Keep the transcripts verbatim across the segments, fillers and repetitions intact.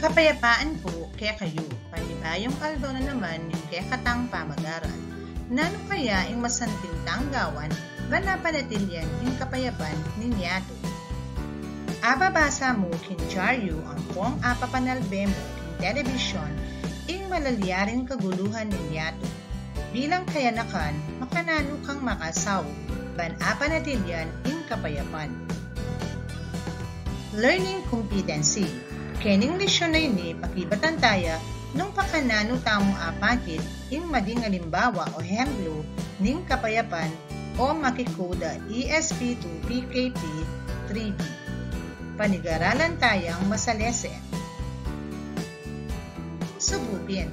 Kapayapaan pu kekayu, panibayung aldo na naman ning kekatang pamag-aral. Nanu kaya ing masanting tang gawan ban apanatilyan ing kapayapan ning yatu? Apabasa mu king dyaryu ampong apapanalbe mu king telebisyon ing malalyaring kaguluhan ning yatu. Bilang kayanakan, makananu kang makasaup ban apanatilyan ing kapayapan? Learning competency. Kening lesyun a ini, pakibatan taya nung pakananu tamung apakit ing maging alimbawa o ehemplu ning kapayapan o makikuda E S P two P K P three B. Panigaralan tayang masalese. Subupin.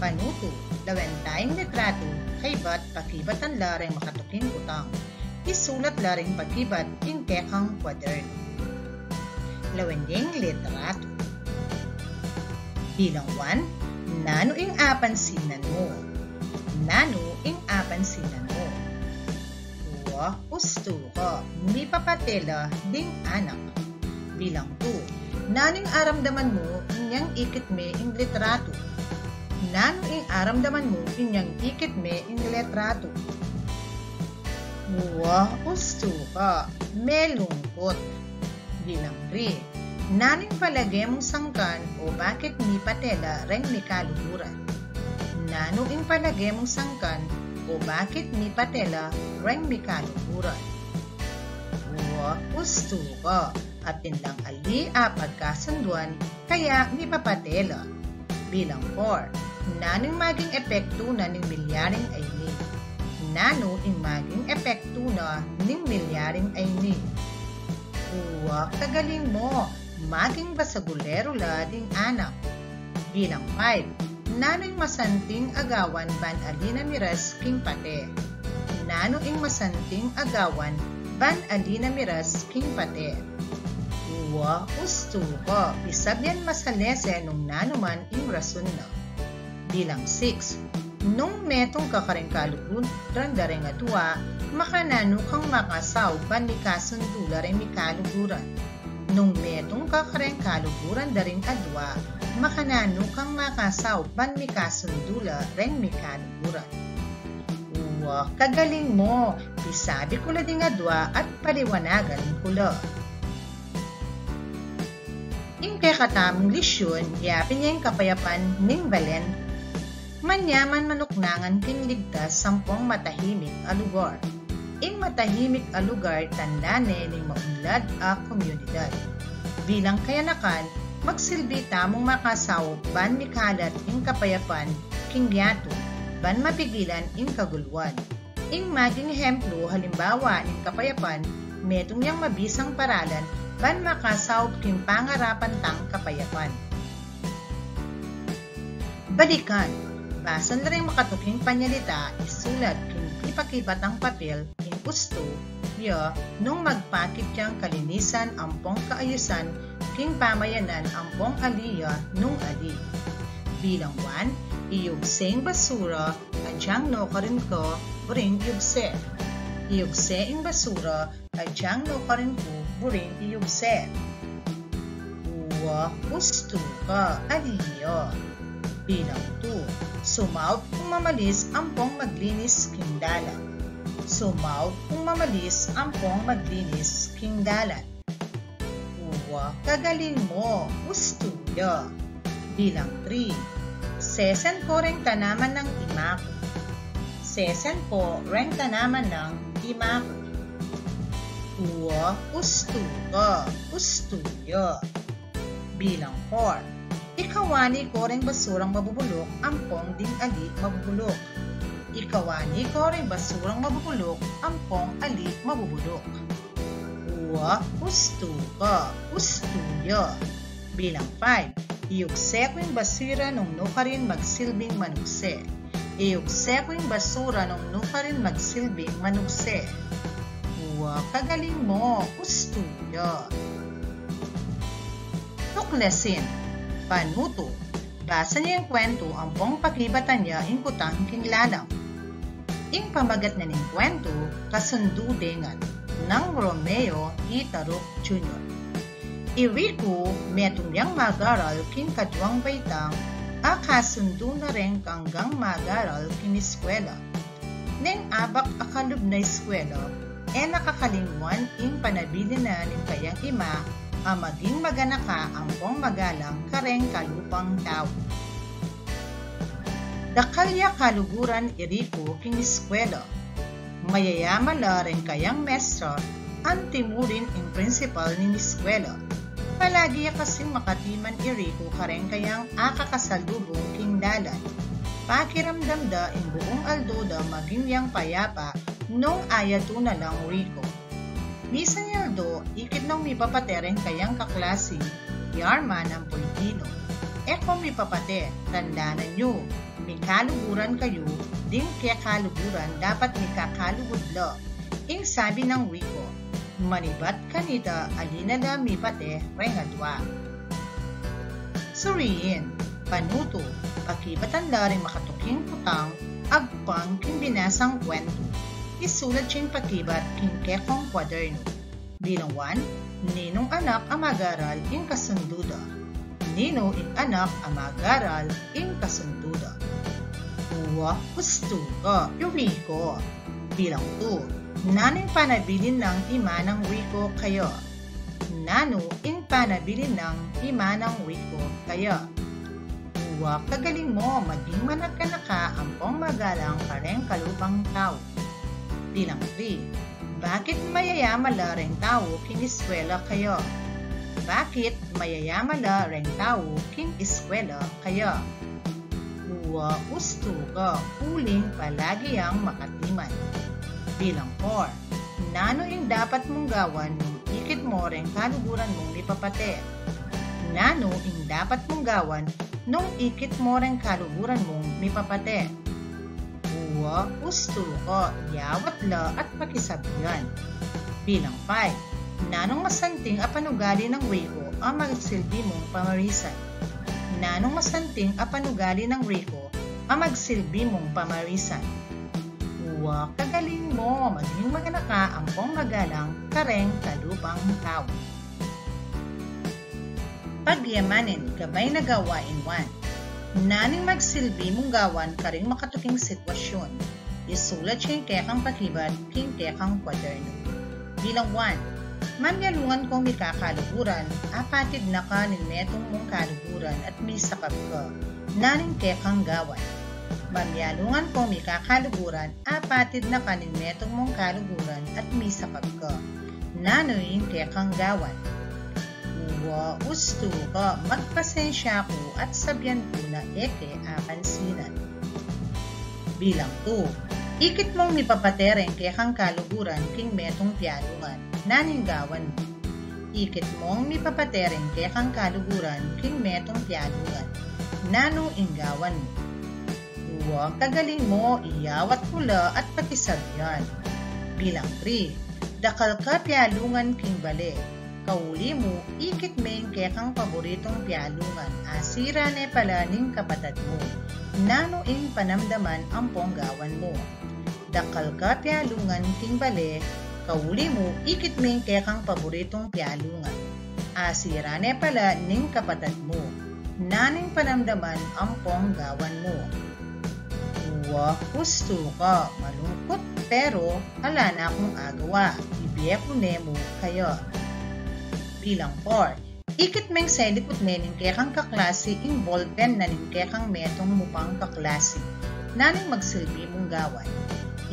Panutu, lawen tayang litratu, kaybat pakibatan la reng makatuking kutang. Isulat la reng pakibat ing kekang kwadernu. Lawen ing litratu. Bilang one, nanu ing apansinan mu? Nanu ing apansinan mu? Wa, ustu ka, mipapate la ding anak. Bilang two, nanu ing aramdaman mu inyang ikit me ing litratu? Nanu ing aramdaman mu inyang ikit me ing litratu? Wa, ustu ka, melungkut. Bilang three, nanu ing palage mung sangkan o bakit mipate la reng mikaluguran? Nanu ing palage mung sangkan o bakit mipate la reng mikaluguran? Wa, ustu ka, atin lang ali a pagkasunduan kaya mipapate la. Bilang four, nanu ing maging epektu na ning milyaring a ini? Nanu ing maging epektu na ning milyaring a ini? Wa, kagaling mu, maging basagulero la ding anak. Bilang five, nanu ing masanting agawan ban ali na miras king pate? Nanu ing masanting agawan ban ali na miras king pate? Wa, ustu ka, pisabyan masalese nung nanu man ing rasun na. Bilang six, nung metung ka kareng kaluguran da reng adua, makananu kang makasaup ban mikasundu la reng mikaluguran? Nung metung ka kareng kaluguran da ring adua, makananu kang makasaup ban mikasundu la reng mikaluguran? Wa, kagaling mu, pisabi ku la ding adua at paliwanagan ku la. Ing kekatamung lesyun, yapin ya ing kapayapan ning balen. Manyaman manuknangan king ligtas ampong matahimik a lugar. Ing matahimik a lugar tanda ne ning maunlad a komunidad. Bilang kayanakan, magsilbi tamung makasaup ban mikalat ing kapayapan king yatu, ban mapigilan ing kaguluan. Ing maging ehemplu, halimbawa ning kapayapan, metung yang mabisang paralan ban makasaup king pangarapan tang kapayapan. Balikan, basan la ring makatuking panyalita, isulat king pipakibatang papel ing ustu ya nung magpakit yang kalinisan ampong kaayusan king pamayanan ampong ali ya nung ali. Bilang one, iyugse ing basura agyang nukarin ku buring iyugse. Iyugse ing basura agyang nukarin ku buring iyugse. Wa, ustu ka, ali ya. Bilang two, sumaup kung mamalis ampong maglinis king dalan. Sumaup kung mamalis ampong maglinis king dalan. Wa, kagaling mu, ustu ya. Bilang three, sesen ku reng tanaman nang ima ku. Sesen ku reng tanaman nang ima ku. Wa, ustu ka, ustu ya. Bilang four, ikawani ku reng basurang mabubuluk ampong ding ali mabubuluk. Ikawani ku reng basurang mabubuluk ampong ali mabubuluk. Wa, ustu ka, ustu ya. Bilang five, iyugse ku ing basura nung nukarin magsilbing manugse. Iyugse ku ing basura nung nukarin magsilbing manugse. Wa, kagaling mu, ustu ya. Tuklasin. Panutu. Basan ya ing kwentu ampong pakibatan ya ing kutang king lalam. Ing pamagat na ning kwentu, Kasundu Dengan, nang Romeo E. Taruc Junior. I Rico, metung yang mag-aral king kaduang baitang, akasundu na reng kanggang mag-aral king eskwela. Neng abak a kalub na eskwela, e na kakalingwan ing panabilin na ning kayang ima a maging maganaka ampong magalang kareng kalupang tau. Dakal ya kaluguran i Rico king eskwela. Mayayama la reng kayang mestra, anti mu rin ing principal ning eskwela. Palagi ya kasing makatiman i Rico kareng kayang akakasalubung king dalan. Pakiramdam da ing buung aldo da maging yang payapa nung ayatu na lang Rico. Misan ya aldo, ikit nong mipapate reng kayang kaklasi, i Arman ampo i Dino. E ko mipapate, tandanan yu, mikaluguran kayu, ding kekaluguran dapat mikakalugud la. Ing sabi nang Rico, manibat kanita ali na la mipate reng adua. Suriin, panutu, pakibatan la ring makatuking putang agpang king binasang kwentu. Isulat ya ing pakibat king kekong kwadernu. Bilang one, ninung anak a mag-aral ing kasundu da? Ninu ing anak a mag-aral ing kasundu da? Uwa, ustu ka, i Rico. Bilang two, nanu ing panabilin nang ima nang Rico kaya? Nanu ing panabilin nang ima nang Rico kaya? Uwa, kagaling mo, maging managkanaka ampong magalang kareng kalupang tau. Bilang three, bakit mayayama la reng tau king eskwela kaya? Bakit mayayama la reng tau king eskwela kaya? Uwa, ustu ka, uling palagi yang makatiman. Bilang four, nanu ing dapat mung gawan nung ikit mo reng kaluguran mung mipapate? Nanu ing dapat mung gawan nung ikit mo reng kaluguran mung mipapate? Uwa, ustu ka, yawat la at pakisabian. Bilang five, nanung masanting a panugali nang Rico a magsilbi mung pamarisan? Nanung masanting a panugali nang Rico a magsilbi mung pamarisan? Uwa, kagaling mo, maging maganaka ampong magalang kareng kalupang tau. Pagyamanin, gabay na gawain one. Nanu ing magsilbi mung gawan karing makatuking sitwasyun? Isulat ya ing kekang pakibat king kekang kwadernu. Bilang one, mamialungan kong mikakaluguran, apatid na ka ning metung mung kaluguran at misakab ka. Nanu ing kekang gawan? Mamialungan kong mikakaluguran, apatid na ka ning metung mung kaluguran at misakab ka. Nanu ing kekang gawan? Uwa, ustu ka, magpasensya ku at sabian ku na e ke apansinan. Bilang two, ikit mong mipapate reng kekang kaluguran king metung pialungan, nanu ing gawan mu? Ikit mong mipapate reng kekang kaluguran king metung pialungan, nanu ing gawan mu? Uwa, kagaling mo, iyawat mu la at pakisabian. Bilang three, dakal ka pialungan king bale. Kauli mu, ikit me ing kekang paboritung pialungan, asira ne pala ning kapatad mu. Nanu ing panamdaman ampong gawan mu? Dakal ka pialungan king bale, kauli mu, ikit me ing kekang paboritung pialungan, asira ne pala ning kapatad mu. Nanu ing panamdaman ampong gawan mu? Uwa, ustu ka, malungkut, pero ala na kung agawa, ibie ku ne mu kaya. Bilang four, ikit meng selikut ne ning kekang kaklasi ing ballpen na ning kekang metung mu pang kaklasi, nanu ing magsilbi mung gawan?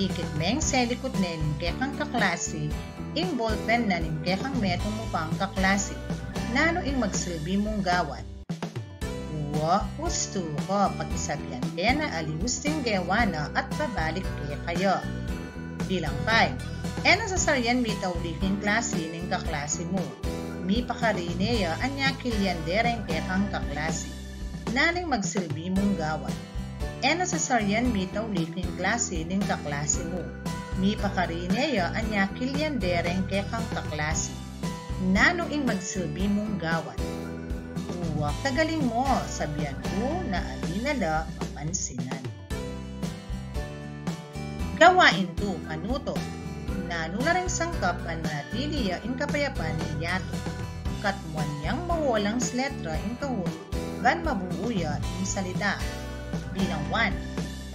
Ikit meng selikut ne ning kekang kaklasi ing ballpen na ning kekang metung mu pang kaklasi, nanu ing magsilbi mung gawan? Uwa, ustu ka, pakisabian ke na ali usting gewa na at babalik ke kaya. Bilang five, e na sasaryan mitauli king klasi ning kaklasi mu. Mipakarine ya anyakil yan dereng kekang kaklasi, nanu ing magsilbi mung gawan? E na sasaryan mitauli king klasi ning kaklasi mu. Mipakarine ya anyakil yan dereng kekang kaklasi, nanu ing magsilbi mung gawan? Uwa, kagaling mo, sabian ku na ali na la mapansinan. Gawain two, panuto. Nanu la reng sangkap ban manatili ya ing kapayapan ning yatu? Katmuan yang mawalang letra ing kahun ban mabuu ya ing salita. Bilang one,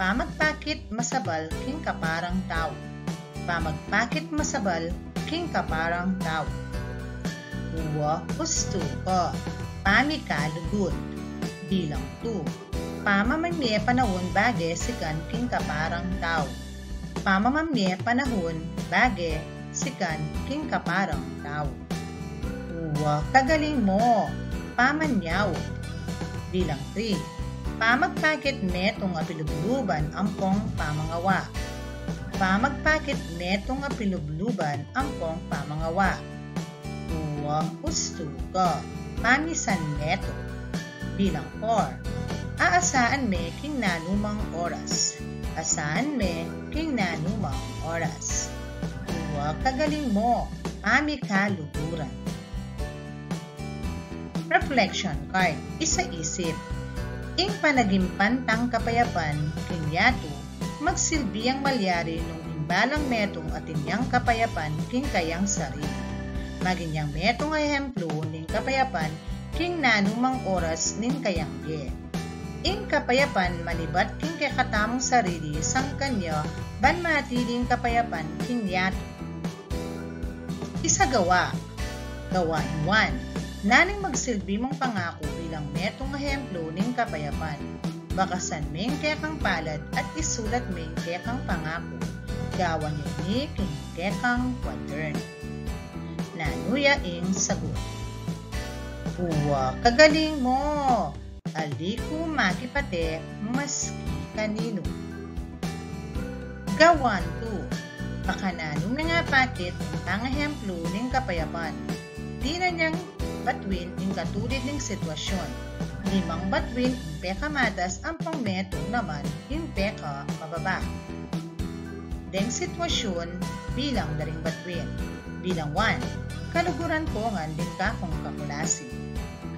pamagpakit masabal king kaparang tau. Pamagpakit masabal king kaparang tau. Uwa, ustu ka, pamikalugud. Bilang two, pamamamie panahun bage sikan king kaparang tau. Pamamamie panahun bage sikan king kaparang tau. Uwa, kagaling mo, pamanyaup. Bilang three, pamagpakit metung a pilubluban ampong pamangawa. Pamagpakit metung a pilubluban ampong pamangawa. Uwa, ustu ka, pamisan metung. Bilang four, aasaan me king nanumang oras. Asaan me king nanumang oras. Uwa, kagaling mo, pamikaluguran. Reflection card, isaisip. Ing panagimpan tang kapayapan king yatu, magsilbi yang malyari nung ing balang metung atin yang kapayapan king kayang sarili. Maging yang metung a ehemplu ning kapayapan king nanumang oras ning kayang bie. Ing kapayapan manibat king kekatamung sarili sangkan ya ban matili ing kapayapan king yatu. Isagawa. Gawain one. Nanung magsilbi mung pangaku bilang metung a ehemplu ning kapayapan? Bakasan me ing kekang palad at isulat me ing kekang pangaku. Gawan ye ini king kekang kwadernu. Nanu ya ing sagut? Uwa, kagaling mo! Ali ku makipate maski kaninu. Gawan two. Pakananu meng apakit ing pangehemplu ning kapayapan? Dinan yang batuin ing katulid ning sitwasyun. Limang batuin ing pekamatas ampong metung naman ing pekamababa. Deng sitwasyun, bilang da ring batuin. Bilang one, kaluguran ko ngan ding kakung kaklasi.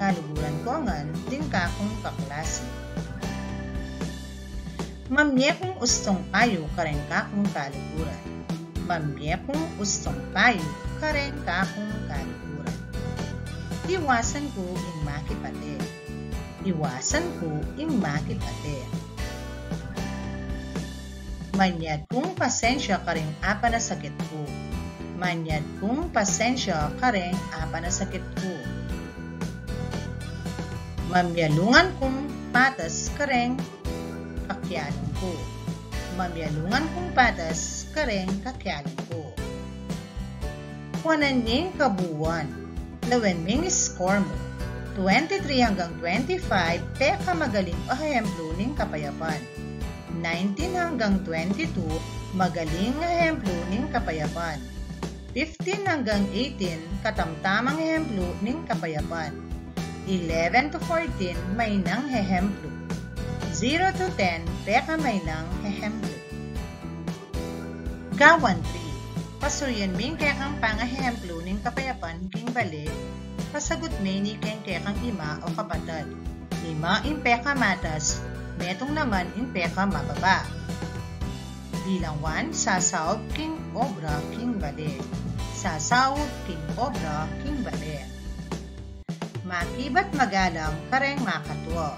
Kaluguran ko ngan ding kakung kaklasi. Mamie kung ustung payu kareng kakung kaluguran. Mamie kung ustung payu kareng kakung kaluguran. Iwasan ku ing makipate. Iwasan ku ing makipate. Manyad kung pasensya kareng apanasakit ku. Manyad kung pasensya kareng apanasakit ku. Mamialungan kung patas kareng kakialung ku. Mamialungan kung patas kareng kakialung ku. Kuanan ning kabuuan. Lawen ming score mu. Twenty-three hanggang twenty-five, pekamagaling a ehemplu ning kapayapan. Nineteen hanggang twenty-two, magaling a ehemplu ning kapayapan. Fifteen hanggang eighteen, katamtamang ehemplu ning kapayapan. Eleven to fourteen, mainang ehemplu. Zero to ten, pekamainang ehemplu. Gawan three. Pasuyan ming kekang pangehemplu ning kapayapan king bale, pasagut me ini keng kekang ima o kapatad. Lima ing pekamatas, metung naman ing pekamababa. Bilang one, sasaup king obra king bale. Sasaup king obra king bale. Makibat magalang kareng makatua.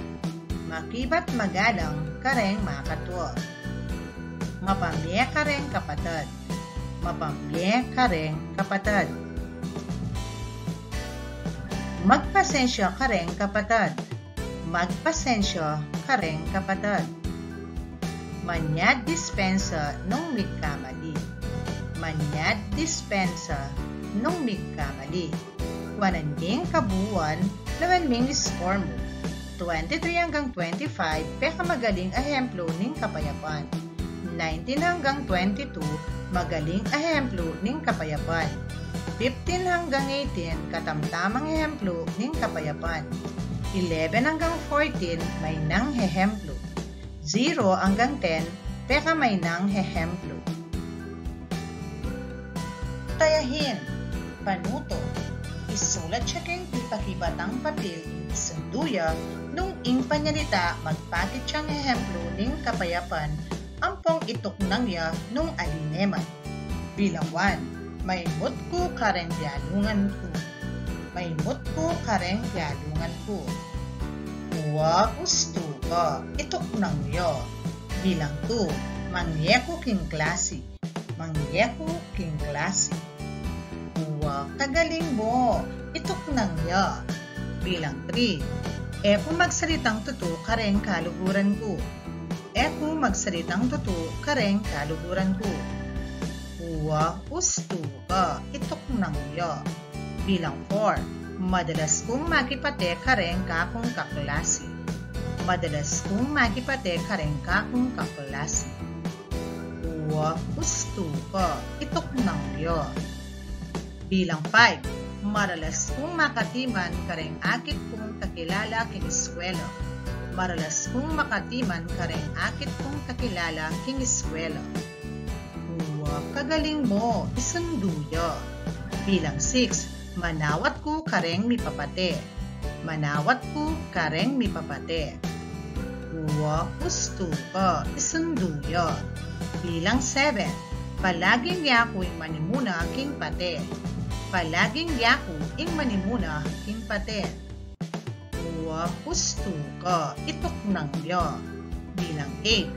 Makibat magalang kareng makatua. Mapamie kareng kapatad. Mapamie kareng kapatad. Magpasensya kareng kapatad. Magpasensya kareng kapatad. Manyad dispensa nung migkamali. Manyad dispensa nung migkamali. Kuanan ming kabuuan, lawen ming score mu. Twenty-three hanggang twenty-five, pekamagaling a ehemplu ning kapayapan. Nineteen hanggang twenty-two, magaling a ehemplu ning kapayapan. Fifteen hanggang eighteen, katamtamang ehemplu ning kapayapan. Eleven hanggang fourteen, mainang ehemplu. Zero hanggang ten, pekamainang ehemplu. Tayahin, panuto. Isulat ya keng pipakibatang papil ing isundu ya nung ing panyalita magpakit yang ehemplu ning kapayapan ampong ituknang ya nung ali ne man. Bilang one, maimut ku kareng dialungan ku. Maimut ku kareng pialungan ku. Uwa, ustu ka, ituknang ya. Bilang two, mangyeku king klasi. Mangyeku king klasi. Uwa, kagaling mu, ituknang ya. Bilang three, e ku magsalitang tutu kareng kaluguran ku. E ku magsalitang tutu kareng kaluguran ku. Uwa, ustu ka, ituknang ya. Bilang four, madalas kung makipate kareng kakung kaklasi. Madalas kung makipate kareng kakung kaklasi. Uwa, ustu ka, ituknang ya. Bilang five, maralas kung makatiman kareng akit kung kakilala king eskwela. Maralas kung makatiman kareng akit kung kakilala king eskwela. Uwa, kagaling mu, isundu ya. Bilang six, manawat ku kareng mipapate. Manawat ku kareng mipapate. Uwa, ustu ka, isundu ya. Bilang seven, palaging yaku ing manimuna king pate. Palaging yaku ing manimuna king pate. Uwa, ustu ka, ituknang ya. Bilang eight,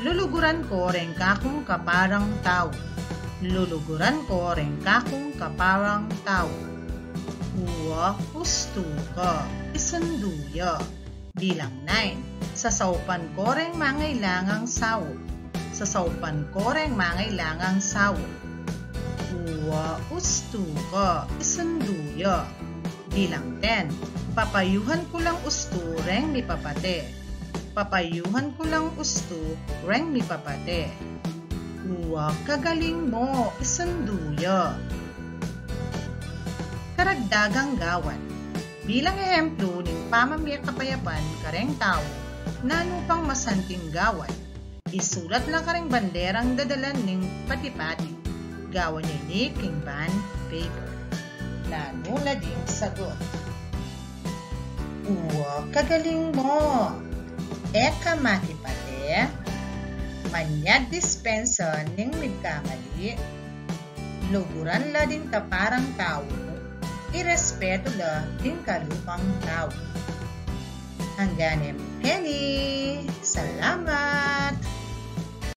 luluguran ku reng kakung kaparang tau. Luluguran ku reng kakung kaparang tau. Uwa, ustu ka, isundu ya. Bilang nine, sasaupan ku reng mangailangang saup. Sasaupan ku reng mangailangang saup. Uwa, ustu ka, isundu ya. Bilang ten, papayuhan ku lang ustu reng mipapate. Papayuhan ku lang ustu reng mipapate. Uwa, kagaling mu, isundu ya. Karagdagang gawan. Bilang ehemplu ning pamamie kapayapan kareng tau, nanu pang masanting gawan, isulat la kareng banderang dadalan ning pati-pati. Gawan ye ini king bond paper. Nanu la ding sagut? Uwa, kagaling mu! E ka makipate, manyag dispensa ning migkamali, luguran la ding kaparang tau, irespetu la ding kalupang tau. Anggang keni, salamat!